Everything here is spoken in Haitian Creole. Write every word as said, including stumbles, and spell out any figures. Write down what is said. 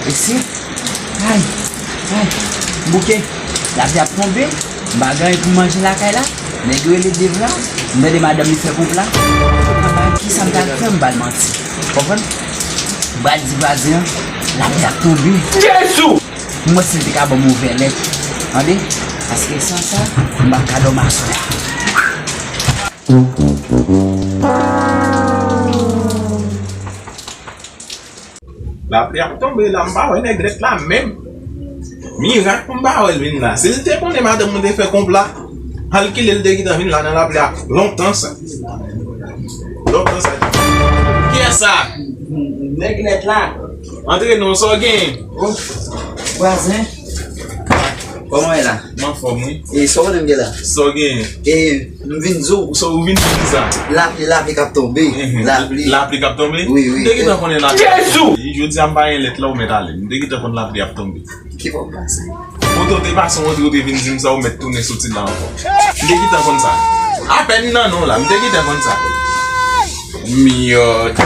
Mesye, ay, ay, bouke, lapli ap tonbe, m pa gen anyen pou manje lakay la, nèg yo rele Dave la, m tande madanm li fè konpla, m pa ki sa m ta fè, m ba l manti, konprann? M pral di vwazen an, lapli ap tonbe. Jezi! M wè si l te ka ban m ouvè lèt. Tande? Paske san sa, m p ap ka dòmi aswè a. Lapli ap tonbe la, m pa wè nèg nèt la menm. Mirak pou m pa wè l vin la. Si l te konnen madanm mwen te fè konpla, kalkile l te gentan vin la nan lapli a lontan sa. Lontan sa. Kiyès sa? Nèg nèt la. Antre non, sa w gen? Oh, vwazen. Kòman w ye la? M anfòm, wi. E sa w konnen m gen la? Sa w gen? E m vin di w. Sa w vin di m sa? Lapli, lapli k ap tonbe. Mhm. Lapli. Lapli k ap tonbe? Wi, wi. M te gentan konnen lapli. Jezi! Jodi a m pa gen lèt la, ou mèt ale. M te gentan konn lapli ap tonbe. Ki bò w pase? Kote w te pase, w antre, w te vin di m sa, ou mèt tounen soti la ankò. M te gentan konn sa. Apèn nan non la, m te gentan konn sa. Myòd.